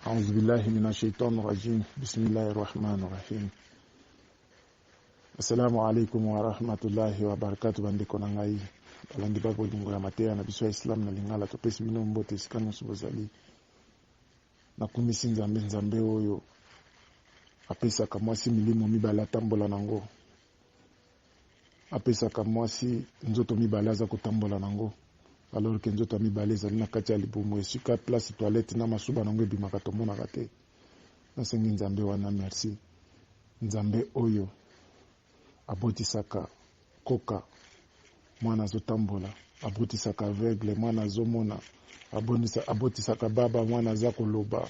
Aouzu billahi mina shaitan rajim. Bismillahi rahmani rahim. Assalamu alaikum wa rahmatullahi wa barakatu. Bandeko na ngai balandi ba bolingo ya mateya na biso ya islam na lingala, topesi bino mbote esika nyonso bozali. Nakumisi Nzambe, Nzambe oyo apesaka mwasi milimo mibale atambola nango, apesaka mwasi nzoto mibale aza kotambola nango, alors ke nzoto ya mibale ezali na kati ya libumu, esika place toilette na masuba nango ebimaka, tomonaka te. Nasengi Nzambe wana merci, Nzambe oyo abotisaka koka mwana azotambola, abotisaka aveugle mwana azomona, abotisaka baba mwana aza koloba.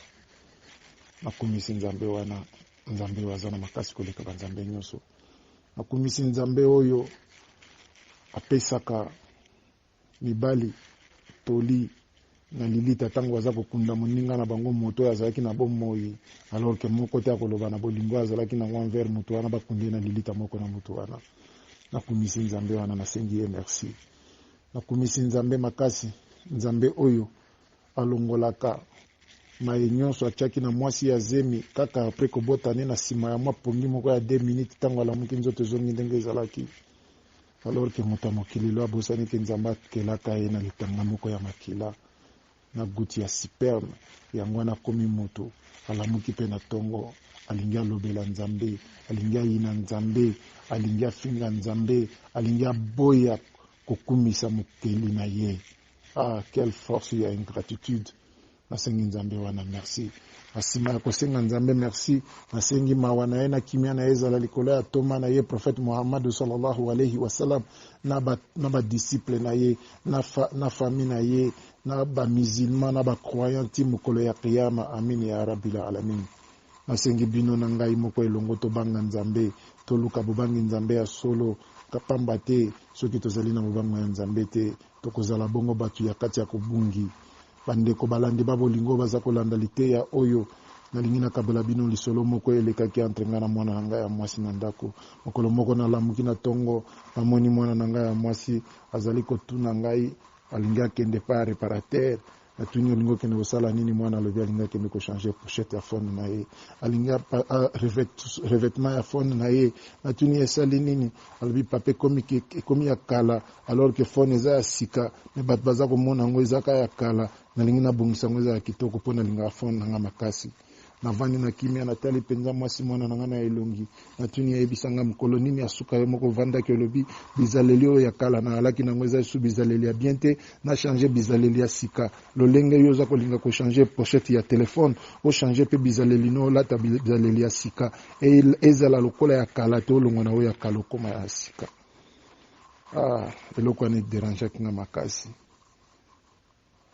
Nakumisi Nzambe wana, Nzambe oyo aza na makasi koleka banzambe nyonso. Nakumisi Nzambe oyo apesaka mibali toli na lilita ntango baza kokunda moninga na bango, moto oyo azalaki na bomoi, alors ke moko te akoloba na bolingo oyo azalaki nango envers moto wana, bakundi ye na lilita moko na moto wana. Nakumisi Nzambe wana, nasengi ye merci. Nakumisi Nzambe makasi, Nzambe oyo alongolaka maye nyonso atiaki na mwasi ya zemi kaka apres kobota ne na nsima ya mwa pongi moko ya 2 minutes, ntango alamuki nzoto ezongi ndenge ezalaki, alors ke moto ya mokili lo abosani ke Nzambe akelaka ye na litanga moko ya makila na goutte ya sperme. Yango wana akomi moto, alamuki mpe na ntongo alingi alobela Nzambe, alingi ayina Nzambe, alingi afinga Nzambe, alingi aboya kokumisa mokeli na ye. Ah, quelle force ya ingratitude! Nasengi Nzambe wana merci. Na nsima ya kosenga Nzambe merci, nasengi mawa na ye na kimia na ye ezala likolo ya toma na ye prophète Muhammad sallallahu alayhi wasallam, na badisciple na ye, na famille na ye, na bamusulman, na bacroyant ti mokolo ya kiyama. Amin ya rabbil alamin. Nasengi bino na ngai moko elongo tobanga Nzambe, toluka bobangi Nzambe ya solo, pamba te soki tozali na bobango ya Nzambe te, tokozala bongo bato ya kati ya kobungi. Bandeko balandi ba bolingo baza kolanda liteya oyo, nalingi nakabola bino lisolo moko elekaki entre ngai na mwana na ngai ya mwasi na ndako. Mokolo moko nalamuki na ntongo, namoni mwana na ngai ya mwasi azali kotuna ngai, alingi akende pa ya réparateur. Natuni: "Olingi okende kosala nini, mwana?" Alobi alingi akende kochange pochette ya phone na ye, alingi revêtement ya phone na ye. Natuni: "Esali nini?" Alobi: "Papa, ekomi ya kala, alors que phone eza ya sika, mais bato baza komona yango ezaka ya kala. Nalingi nabongisa yango, eza ya kitoko, mpo nalingaka phone na nga makasi." Navandi na kimia, natali mpenza mwasi mwana na ngai na elongi, natuni: "Ayebisanga, mokolo nini asuka yo moko ovandaki olobi: bizaleli oyo ya kala naalaki nango eza lisusu bizaleli ya bien te, na change bizaleli ya sika?" Lolenge yo oza kolinga kochange pochette ya telefone, ochange mpe bizaleli no, olata bizaleli ya sika, ezala lokola ya kala te, olongwa na oyo ya kala, okóma ya sika. Ah, eloko wana ederangeaki nga makasi.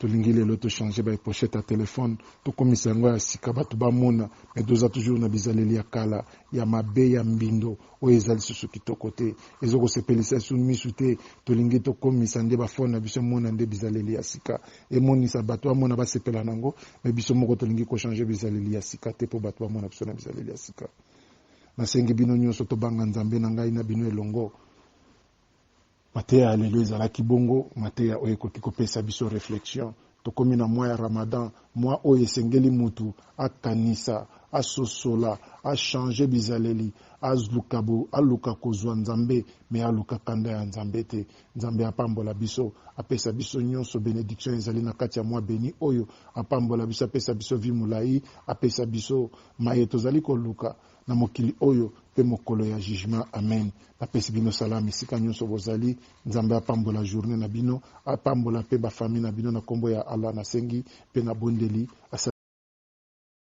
Tolingi lelo tochange bapochette ya telefone, tokomisa yango ya sika, bato bamona, mais toza toujours na bizaleli ya kala, ya mabe, ya mbindo, oyo eza lisusu kitoko te, ezokosepelisa lisusu misu te. Tolingi tokomisa nde baphone na biso emona nde bizaleli ya sika, emonisa bato bamona, basepela nango, mais biso moko tolingi kochange bizaleli ya sika te mpo bato bamona biso na bizaleli ya sika. Nasengi bino nyonso tobanga Nzambe na ngai na bino elongo. Mateya ya lelo ezalaki bongo mateya oyo ekoki kopesa biso réflexion. Tokomi na mwa ya Ramadan, mwa oyo esengeli mutu akanisa, asosola, achange bizaleli, aluka kozwa Nzambe, mais aluka kanda ya Nzambe te. Nzambe apambola biso, apesa biso nyonso bénédiction ezali na kati ya mwa béni oyo. Apambola biso, apesa biso vie molai, apesa biso maye tozali koluka na mokili oyo mpe mokolo ya jugement. Amen. Napesi bino salamu esika nyonso bozali. Nzambe apambola journée na bino, apambola mpe bafamille na bino. Na nkombo ya Allah nasengi mpe nabondeli.